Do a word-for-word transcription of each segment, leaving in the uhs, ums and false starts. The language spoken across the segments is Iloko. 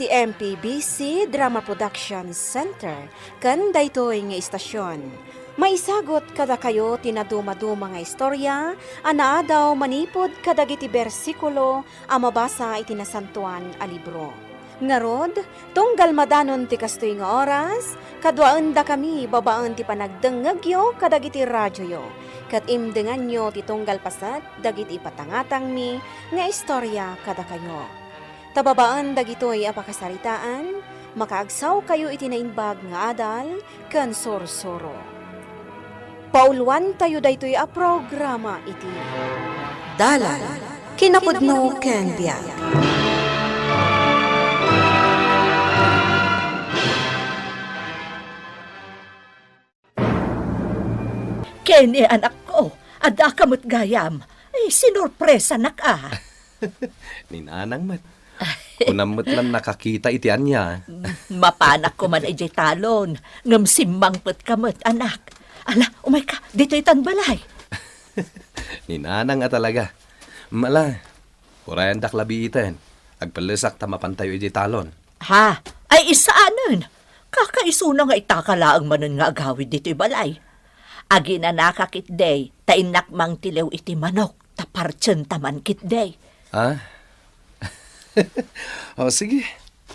Ti M P B C Drama Production Center ken daytoy nga istasion. Maisagut kadakayo ti nadumaduma nga istorya a naadaw manipud kadagiti bersikulo a mabasa iti Nasantoan a Libro. Ngarud, tunggal madanon ti kastoy nga oras, kaduaendakami babaen ti panagdengngegyo kadagiti radioyo, ket imdenganyo ti tunggal paset dagiti ipatangatangmi nga istorya kadakayo. Ta babaen dagitoy a pakasaritaan, makaagsawkayo iti naimbag nga adal ken sursuro. Pauluantayo daytoy a programa iti Dalan, Kinapudno ken Biag. Kenny, anakko, adda ka met gayam. Ay, sinorpresanak a. Ni Nanang met. Kunam met lan nakakita iti ania. Mapanak koman idiay talon, ngem simmangpetka met, anak. Ala, umayka, ditoy tan balay. Ni Nanang a talaga. Mala, urayandak la biiten. Agpellesak ta mapantayo idiay talon. Ha? Ay, isaanen. Kakaisuna nga itaka laeng manen nga agawid ditoy balay. Aginanaka ketdi, ta innak mangtiliw iti manok, ta partsenta man ketdi. Ha? O, sige.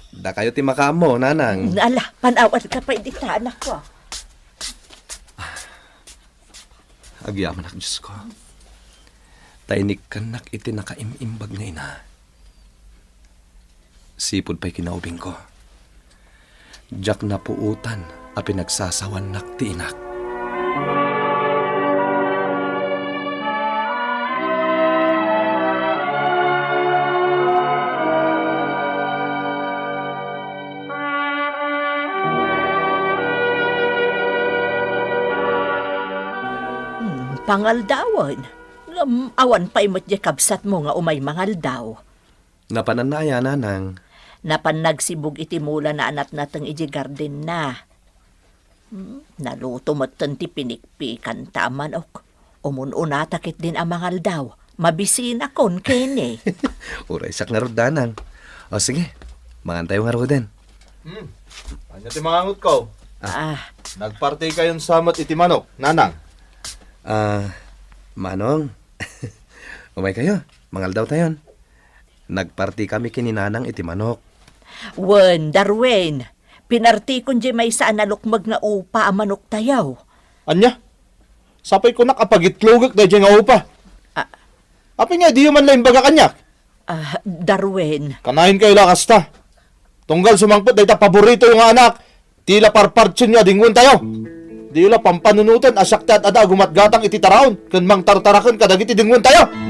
Dakayo ti makaammo, Nanang. Ala, panawanka pay dita, anakko. Agyamanak, Diosko. Ta inikkannak iti nakaim-imbag nga ina. Sipud pay kinaubingko, diak napuotan a pinagsasawannak ti inak. Hmm, pangaldawen. Ngem awan pay met diay kabsatmo nga umay mangaldaw. Napananna aya, Nanang? Napan nagsibug iti mulana a natnateng idiay gardenna. Hmm, naluto metten ti pinikpikanta a manok. Umun-unata ketdin a mangaldaw. Mabisinakon, Kenny. Uraysak ngarud, Nanang. O, sige. Mangantayo ngaruden. Hmm. Ania ti mangangutko? Ah. Ah. Nagpartikayon sa met iti manok, Nanang? Ah, Manong. Umaykayo. Mangaldawtayon. Nagpartikami ken ni Nanang iti manok. Wen, Darwin, pinartikon diay maysa a nalukmeg nga upa a manoktayo. Ania? Sapay kunak a pagitlogek daydiay nga upa. Ah. Apay nga diyo man la imbaga kaniak? Ah, Darwin. Kanayon kayo la kasta. Tunggal sumangpet dayta paboritoyo nga anak, ti la parpartienyo a dingoentayo. Diyo la pampanunoten a siak ti ad-ada a gumatgatang iti taraon ken mangtartaraken kadagiti dingoentayo.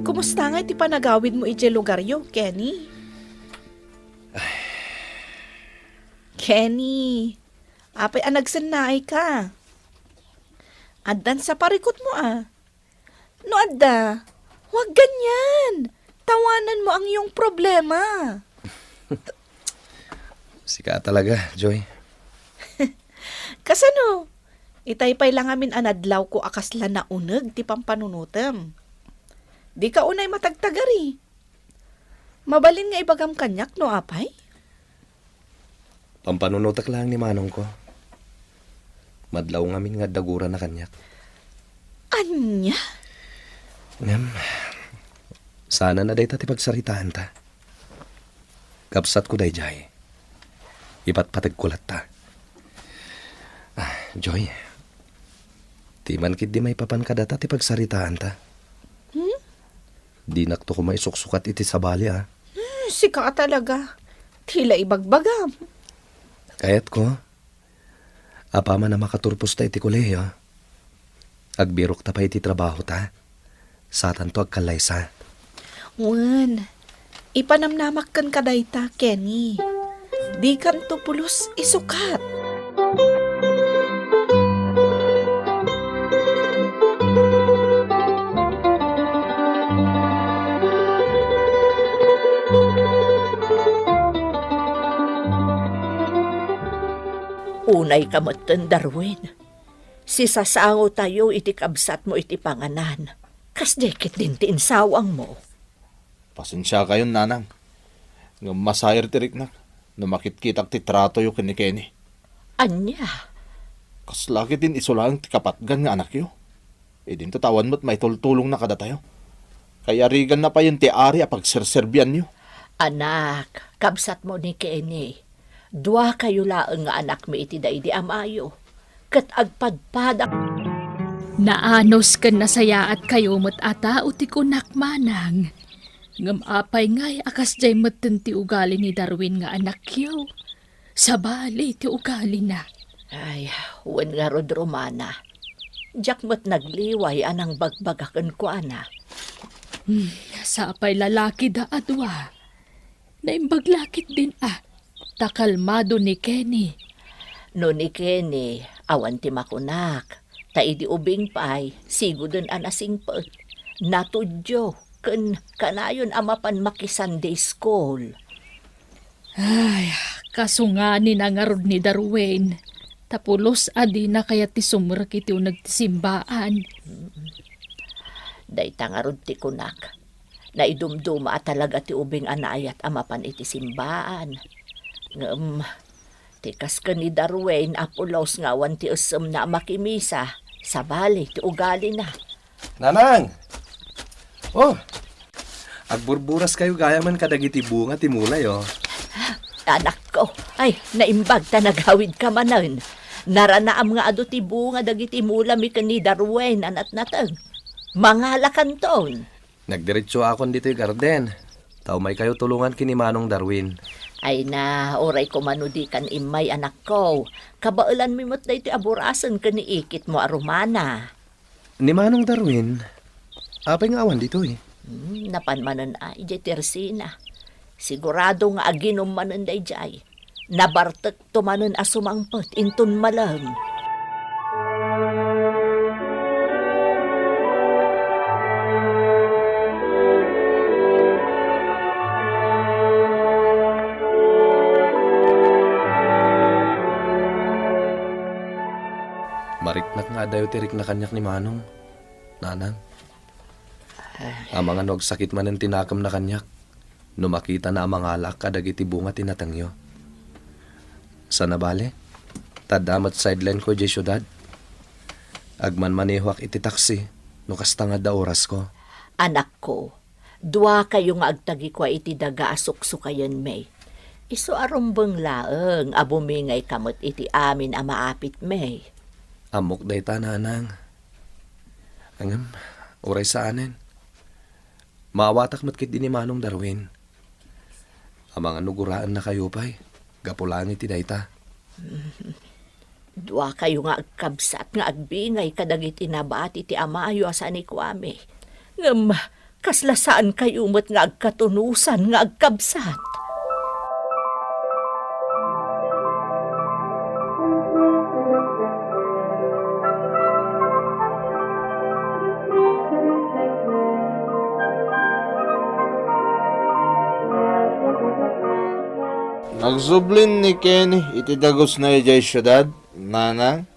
Kumusta nga iti panagawidmo idiay lugaryo, Kenny? Kenny, apay a nagsennaayka? Addan sa parikutmo a. No adda, huwag ganyan. Tawananmo ang iyong problema. Sika talaga, Joy. Kasano? Itay pay la ngamin a nadlawko a kasla nauneg ti pampanunotem. Dika unay matagtagari. Mabalin nga ibagam kaniak no apay? Pampanunotek laeng ni manongko. Madlaw ngamin nga adda gurana kaniak. Ania? Ngem, saanen a dayta ti pagsaritaanta. Kabsatko daydiay. Ipatpategko latta. Ah, Joy, di man ketdi maipapan kadata ti pagsaritaanta. Hmm? Dinakto koma isuksukat iti sabali, a. Hmm, sika a talaga. Ti la ibagbagam. Kayatko, apaman a makaturposta iti kolehiyo, agbirokta pay iti trabahota. Satanto agkallaysa. Wen, Ipanamnamak kenka dayta, Kenny. Dikanto pulos isukat. Unayka metten, Darwin. Sisasangotayo iti kabsatmo iti panganan. Kasdiay ketdin ti insawangmo. Pasensiakayon, Nanang. Ngem masair ti riknak no makitkitak ti tratoyo ken ni Kenny. Ania? Kasla ketdin isu laeng ti kapatgan nga anakyo. Idinto ta awan met maitultulongna kadatayo. Kayariganna payen ti ari a pagserserbianyo. Anak, kabsatmo ni Kenny. Duakayo laeng nga anakmi iti daydi amayo, ket agpadpadak. Naanus ken nasayaatkayo met a tao ti kunak, manang. Ngem apay ngay a kasdiay metten ti ugali ni Darwin nga anakyo? Sabali ti ugalina. Ay, wen ngarud, Romana. Diak met nagliway a nangbagbagaken kuana. Hmm, sapay lalakida a dua. Naimbag la ketdin a, ta kalmado ni Kenny. No ni Kenny, awan ti makunak, ta idi ubing pay, sigoden a nasingpet. Natudyo, ken kanayon a mapan maki-Sunday school. Ay, kasunganina ngarud ni Darwin, ta pulos a dina kayat ti sumrek iti uneg ti simbaan. Dayta ngarud ti kunak. Naidumduma a talaga ti ubing a naayat a mapan iti simbaan. Ngem, ti kas ken ni Darwin a pulos nga awan ti essemna a makimisa, sabali ti ugalina. Nanang! Oh! Agburburas kayo gayam kadagiti bunga ti mulayo. Anakko, ay, naimbag ta nagawidka manen. Naranaam nga adu ti bunga dagiti mulami ken ni Darwin a natnateng. Mangalakanton. Nagdiretsoakon ditoy garden. Ta umaykayo tulongan ken ni Manong Darwin. Ay na, uray koma no dikan immay, anakko. Kabaelanmi met daytoy a burasen ken ni ikitmo a Romana. Ni Manong Darwin, apay nga awan ditoy? Hmm, napan manen a idiay tersina. Sigurado nga aginum manen daydiay. Nabartekto manen a sumangpet inton malem. Mariknak nga adayo ti rikna kaniak ni Manong, Nanang. Amangan no agsakit manen ti nakemna kaniak no makitana a mangalaak kadagiti bunga ti natengyo. Sana bale, ta adda met sideline ko idiay siudad. Agmanmanehoak iti taksi no kasta nga adda orasko. Anakko, duakayo nga agtagikua iti daga a suksukayenmi. Isu a rumbeng laeng a bumingayka met iti amin a maapitmi. Ammok dayta, Nanang. Ngem, uray saanen. Maawatak met ketdi ni Manong Darwin. Amangan no guraennakayo pay, gapu laeng iti dayta. Duakayo nga agkabsat nga agbingay kadagiti nabati ti amayo a sanikuami. Ngem, kasla saankayo met nga agkatunosan nga agkabsat. Nagsublin ni Kenny iti dagusna idiay siudad, Nanang?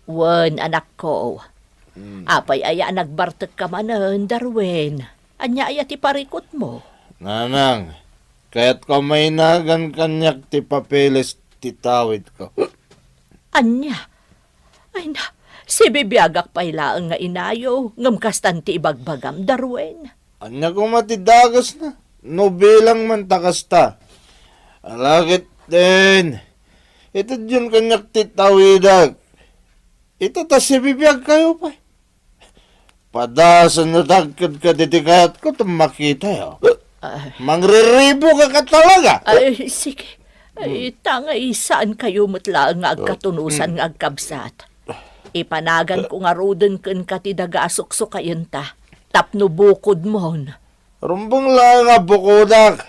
Wen, anakko. Hmm. Apay aya a nagbartekka manen, Darwin? Ania aya ti parikutmo? Nanang, kayatko a mainagan kaniak ti papeles ti tawidko. Ania? Ay na, sibibiagak pay laeng nga inayo, ngem kastan ti ibagbagam, Darwin. Ania koma ti dagesna? No bilang man ta kasta. Ala ketdin, itedyon kaniak ti tawidak. Ita ta sibibiagkayo pay. Padasenyo ta agkedkad iti kayatko ta makitayo. Ah. Mangririboka talaga. Ay, sige. Ay, hmm, ta nga saankayo met laeng nga agkatunosan, hmm, nga agkabsat. Ipanaganko ngaruden kenka ti daga a suksukayenta tapno bukodmon. Rumbeng laeng a bukodak.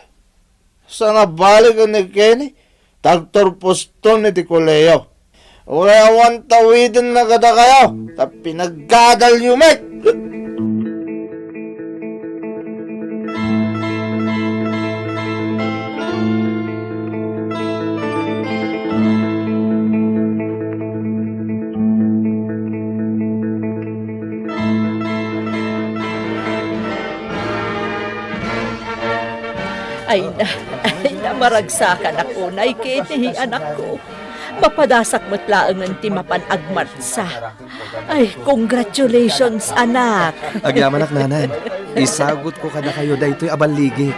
Saan a bale ken ni Kenny, ta agturposton iti kolehio. Uray awan tawidenna kadakayo, ta pinaggadalyo met! Ay na, ay na, maragsakanak unay, Kenny, anakko. Mapadasak met laengen ti mapan agmartsa. Ay, congratulations, anak. Agyamanak, Nanang. Isagutko kadakayo daytoy a balligik.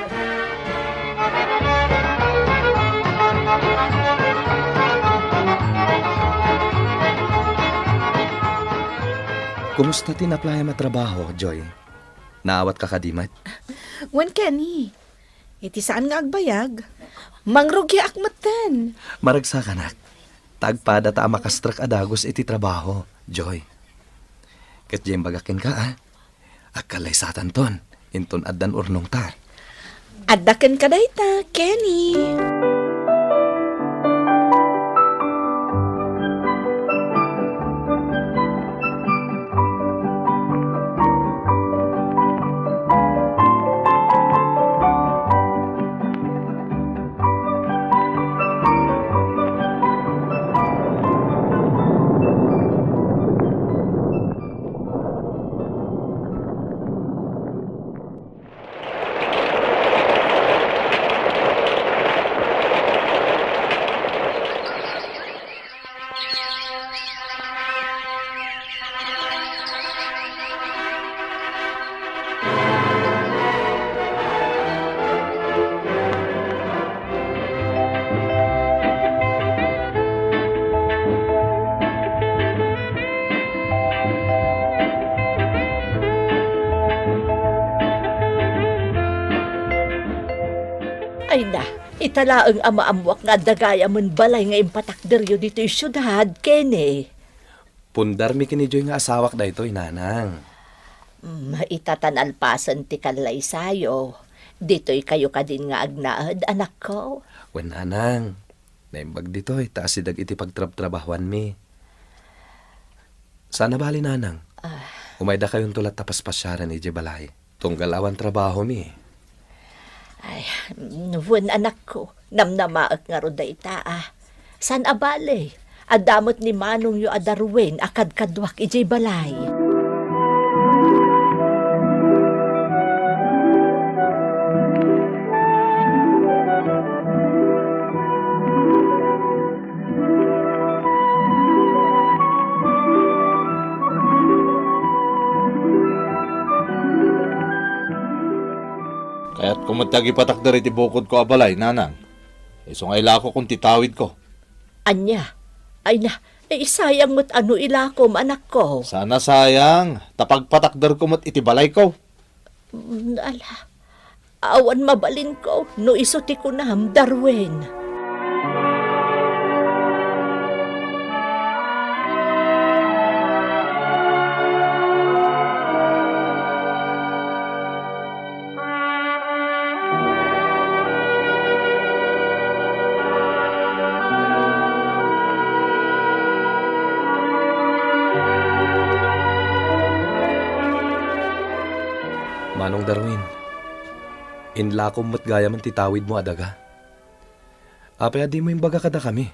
Kumusta ti naaplayam a trabaho, Joy? Naawatka kadi met? Wen, Kenny. Iti saan nga agbayag, mangrugiak metten. Maragsakanak. Ta agpadata a makastrek a dagus iti trabaho, Joy. Ket diay imbagak kenka, a? Agkallaysatanton, inton addan urnongta. Adda kenka dayta, Kenny. Ay na, ita laeng a maammoak nga adda gayamen balay nga impatakderyo ditoy siudad, Kenny. Pundarmi ken ni Joy nga asawak daytoy, Nanang. Mm, ita ta nalpasen ti kallaysayo, ditoykayo kadin nga agnaed, anakko? Wen, Nanang. Naimbag ditoy ta asideg iti pagtrabtrabahuanmi. Saan a bale, Nanang. Ah. Umaydakayonto latta paspasiaren idiay balay. Tunggal awan trabahomi. Ay, wen, anakko, namnamaek ngarud dayta, a. Saan a bale, adda met ni manongyo a Darwin a kadkaduak idiay balay. Kayatko met ti agipatakder iti bukodko a balay, Nanang. Isu nga ilakokon ti tawidko. Ania? Ay na, eh, sayang met a no ilakom, anakko. Saan a sayang, ta pagpatakderko met iti balayko. Mm, ala, awan mabalinko no isu ti kunam, Darwin. Manong Darwin, inlakom met gayamen ti tawidmo a daga. Apay a dimo imbaga kadakami?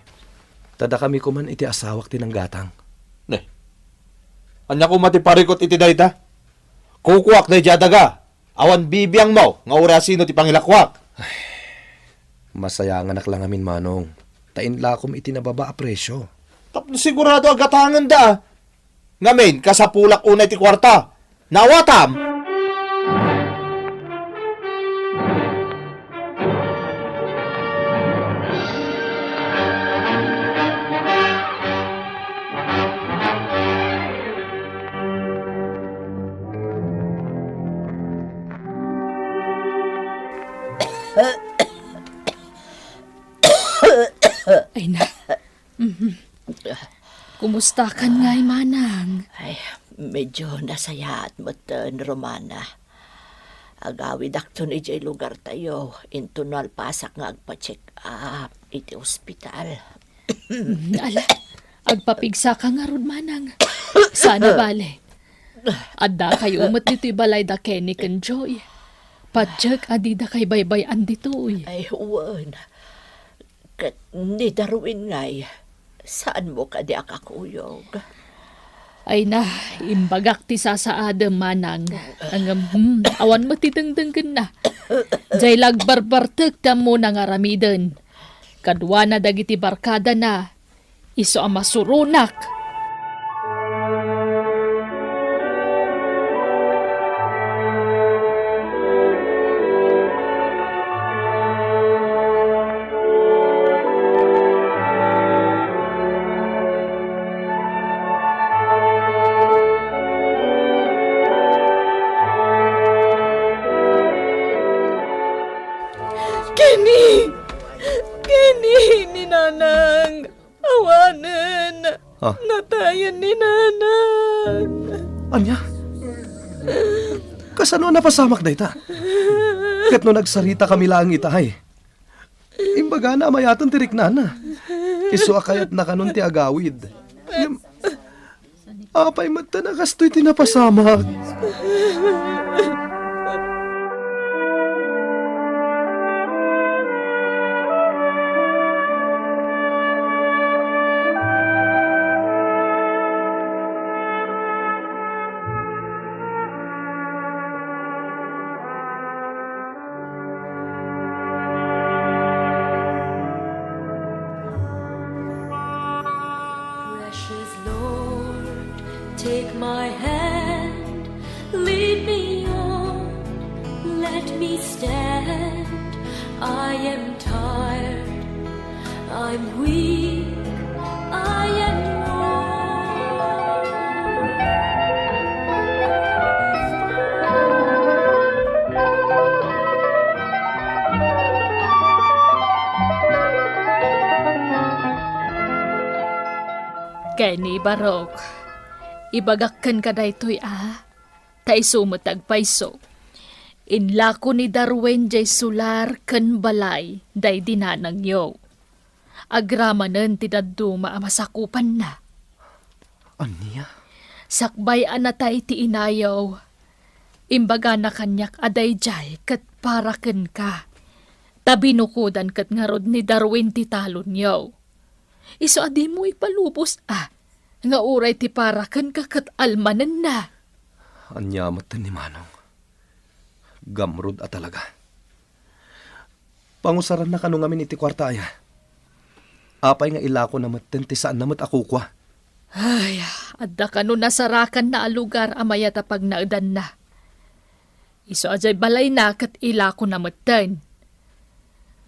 Ta dakami koman iti asawak ti nanggatang. Ne, ania koma ti parikut iti dayta? Kukuak daydiay a daga. Awan bibiangmo nga uray asino ti pangilakuak. Ay, masayanganak la ngamin, Manong, ta inlakom iti nababa a presio. Tapno sigurado a gatangenda, a. Ngamin, kasapulak unay ti kuarta. Naawatam? Ay na. Mhm. Kumusta kan ngay, Manang? Ay, medyo nasayaat metten, Romana. Agawidakton idiay lugartayo, inton nalpasak nga agpa-check up iti ospital. Ala, agpapigsaka ngarud, manang. Saan a bale. Addakayo met ditoy balay da Kenny ken Joy. Padiak a didakay baybay-an ditoy. Ay, wen. Ket ni Darwin ngay, saanmo kadi a kakuyog? Ay na, imbagak ti sasaadem, manang. Ngem, hmm, awan met ti dengdenggenna. Diay la agbarbartek ti ammona nga aramiden. Kaduana dagiti barkadana, isu a masuronak. Kenny! Kenny, ni Nanang! Awanen! Ah. Natayen ni Nanang! Ania? Kasano a napasamak dayta? Ket no nagsaritakami laeng ita, ay, imbagana a mayaten ti riknana. Isu a kayatna kanon ti agawid. Ngem, apay met ta nakastoy ti napasamak? Precious Lord, take my hand, lead me on, let me stand. I am tired, I'm weak, I am worn. Kenny, barok, ibagak kenka daytoy a, ta isu met ti agpayso. Inlako ni Darwin jay solar ken balay daydi nanangyo. Agramanen ti dadduma a masakupanna. Ania? Sakbay a natay ti inayo, imbagana kaniak a daydiay ket para kenka. Ta binukodan ket ngarud ni Darwin ti talonyo. Isu a dimo ipalubos a, nga uray ti para kenka ket almanenna. Ania met ni Manong? Gamrud a talaga. Pangusaranna kano ngamin iti kuarta aya? Apay nga ilakona metten ti saanna met a kukua? Ay, adda kano nasarakanna a lugar a mayat a pagnaedanna. Isu a jay balayna ket ilakona metten.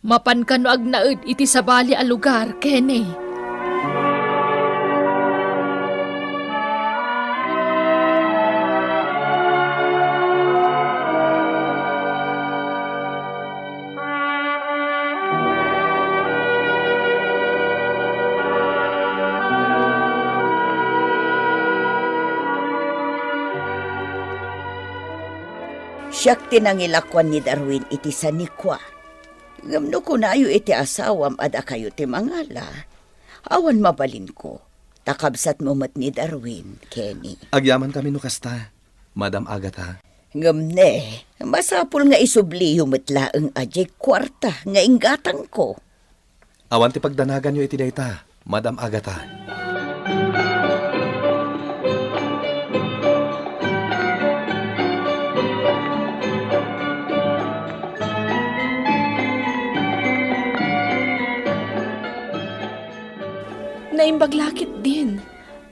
Mapan kano agnaed iti sabali a lugar, Kenny. Siak ti nangilakuan ni Darwin iti sanikua. Ngem no kunayo iti asawam a dakayo ti mangala, awan mabalinko, ta kabsatmo met ni Darwin, Kenny. Agyamankami no kasta, Madam Agatha. Ngem ne, masapul nga isubliyo met laeng a diay kuarta nga inggatangko. Awan ti pagdanaganyo iti dayta, Madam Agatha. Naimbag la ketdin,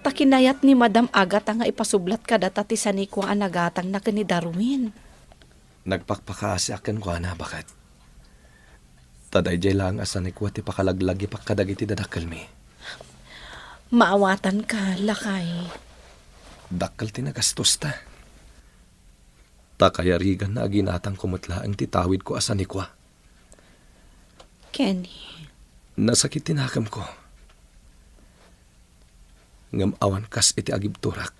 ta kinayat ni Madam Agatha nga ipasublat kadata ti sanikua a nagatangna ken ni Darwin. Nagpakpakaasiak kenkuana, baket. Ta daydiay laeng a sanikua ti pakalaglagipak kadagiti dadakkelmi. Maawatanka, lakay. Dakkel ti nagastosta. Ta kayariganna a ginatangko met laeng ti tawidko a sanikua. Kenny. Nasakit ti nakemko. Ngem awan kas iti agibturak.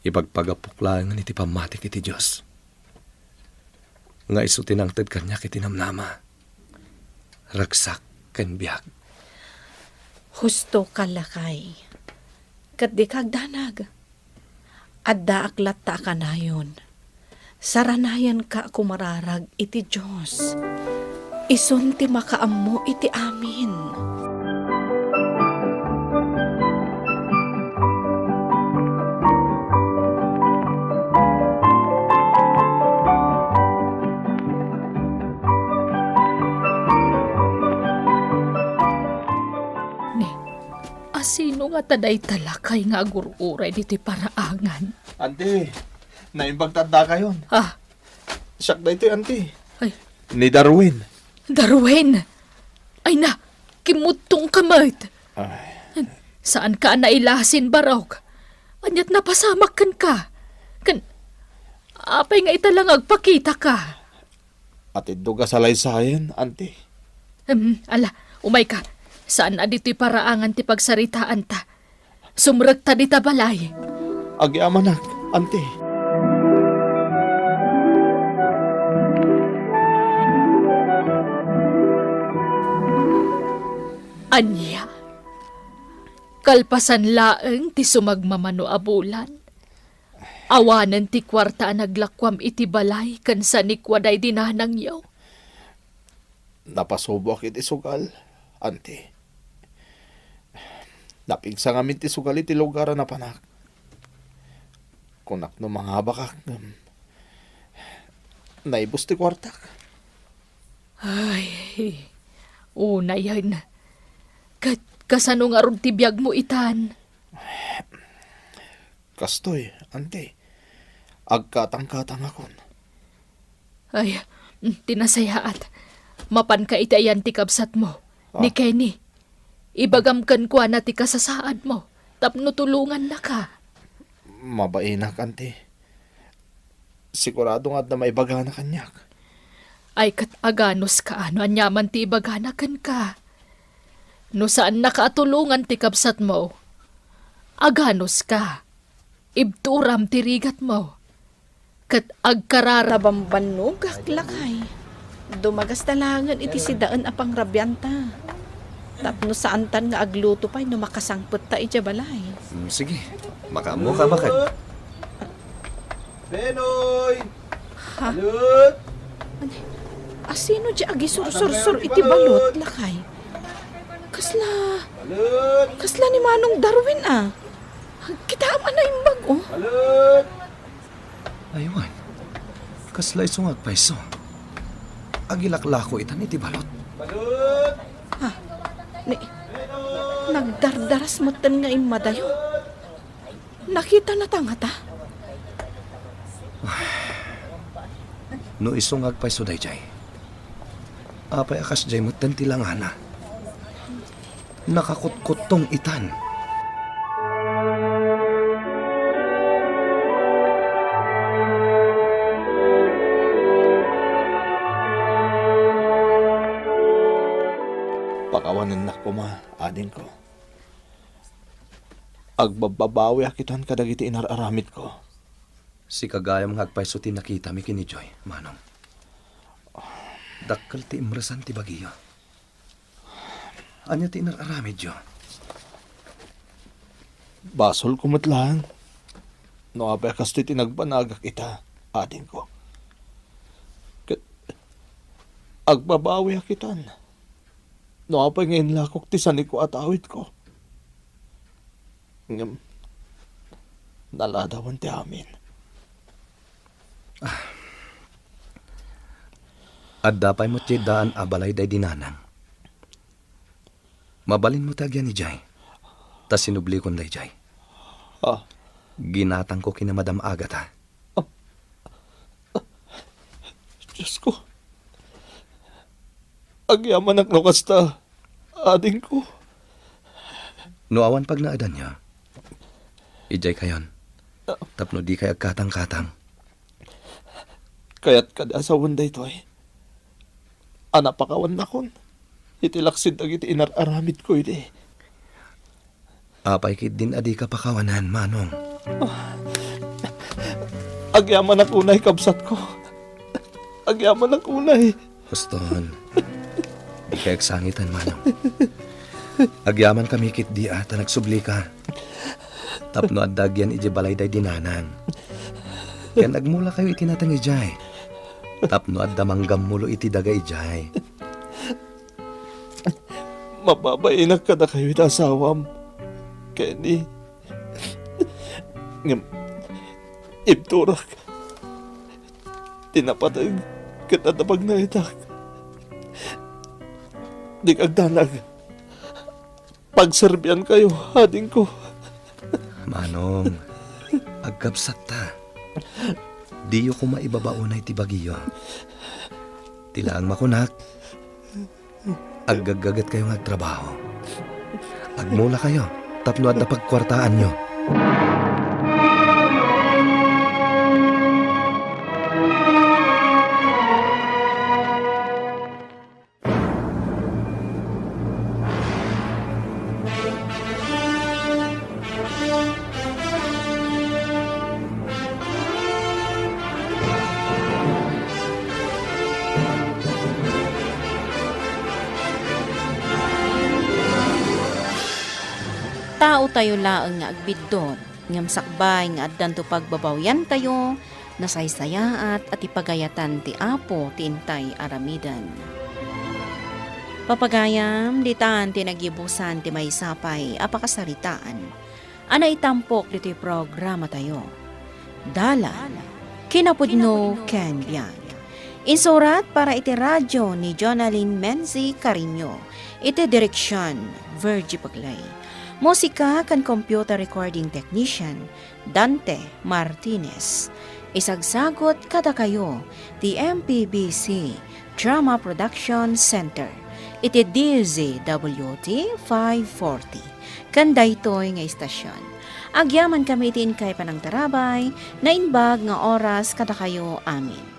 Ipagpagapok laengen iti pammatik iti Dios. nga isu ti nangted kaniak iti namnama, ragsak ken biag. Husto ka, lakay. Ket dika agdanag. Addaak latta a kanayon. Saranayanka a kumararag iti Dios. Isun ti makaammo iti amin. Ni, asino ngata dayta lakay nga agur-uray ditoy paraangan? Anti, naimbag ta addakayon. Ah. Siak daytoy, anti. Ay. Ni Darwin. Darwin! Ay na, kimmutong ka met. Ay. Saanka a nailasin, barok. Ania't napasamak kenka? Ken, apay nga ita la nga agpakitaka? Atiddog a salaysayen, anti. Em, ala, umayka. Saan a ditoy paraangan ti pagsaritaanta. Sumrekta dita balay. Agyamanak, anti. Ania? Kalpasan laeng ti sumagmamano a bulan, awanen ti kuarta a naglakuam iti balay ken sanikua daydi nanangyo. Napasuboak iti sugal, anti. Napigsa ngamin ti sugal iti lugar a napanak. Kunak no mangabakak, ngem naibus ti kuartak. Ay, unayen. Ket kasano ngarud ti biagmo itan? Kastoy, anti. Agkatangkatangakon. Ay, mm, ti nasayaat. Mapanka iti ayan ti kabsatmo, ni Ah. Kenny. Ibagam kenkuana ti kasasaadmo tapno tulongannaka. Mabainak, anti. Sigurado nga adda maibagana kaniak. Ay, ket aganuska no aniaman ti ibagana kenka. No saannaka a tulongan ti kabsatmo, aganuska. Ibturam ti rigatmo. Ket agkararag. Nabambannogak, lakay. Dumagasta laengen iti sidaen a pangrabianta. Tapno saantan nga agluto pay no makasangpetta idiay balay. Mm, sige. Makaammo ka, baket. Benoy! Ha? Balut! Asino diay agisursor-sor iti balut, lakay? Kasla, Balut! Kasla ni Manong Darwin, a. Kitaem a naimbag, o. Balut! Aywan. Kasla isu nga agpayso. Agilaklako itan iti balot. Balut! Ah, ni, nagdardaras metten nga immadayo. Nakitanata ngata? No isu nga agpayso daydiay, apay a kasdiay metten ti langana? Nakakutkuttong itan. Pakawanennak koma, adingko. Agbabbabawiak itan kadagiti inar-aramidko. Sika gayam nga agpayso ti nakitami ken ni Joy, Manong. Dakkel ti imresan ti bagiyo. Ania ti inar-aramidyo? Basolko met laeng no apay a kastoy ti nagbanagak ita, adingko. Ket agbabawiak itan no apay nga inlakok ti sanikua a tawidko. Ngem naladawen ti amin. Ah. Adda pay met diay daan a balay daydi nanang. Mabalinmo ti agyan idiay, ta sinublikon daydiay. Ah. Ginatangko ken ni Madam Agatha. Diosko, agyamanak no kasta, adingko. No awan pagnaedanyo, idiaykayon, tapno dikay agkatangkatang. Kayat kadi a sawen daytoy a napakawannakon iti laksid dagiti inar-aramidko idi? Apay ketdin a dika pakawanan, Manong? Agyamanak unay, kabsatko. Agyamanak unay. Huston, dika agsangiten, manong. Agyamankami ketdi a ta nagsublika. Tapno adda agyan idiay balay daydi nanang. Ken agmulakayo iti nateng idiay. Tapno adda manggammulo iti daga idiay. Mababainak kadakayo iti asawam, Kenny. Ngem, ibturak. Ti napateg ket adda pagnaetak. Dika agdanag. Pagserbiankayo, adingko. Manong, agkabsatta. Diyo koma ibaba unay ti bagiyo. Ti laeng makunak, aggaggagetkayo nga agtrabaho. Agmulakayo tapno adda pagkuartaanyo. Taotayo laeng nga agbiddut, ngem sakbay nga addanto pagbabawiantayo, nasaysayaat a ti pagayatan ti Apo ti intay aramiden. Papagayam, ditan ti nagyibusan ti maysa pay a pakasaritaan a naitampok ditoy programatayo. Dalan, kinapudno ken biag. Insurat para iti radyo ni Jonalyn Menzi Cariño, iti direksion, Virgie Paglay. Musika ken computer recording technician, Dante Martinez. Isagsagut kadakayo ti M P B C Drama Production Center iti D Z W T five forty. Ken daytoy nga istasion, agyamankami iti inkay panangtarabay, naimbag nga oras kadakayo amin.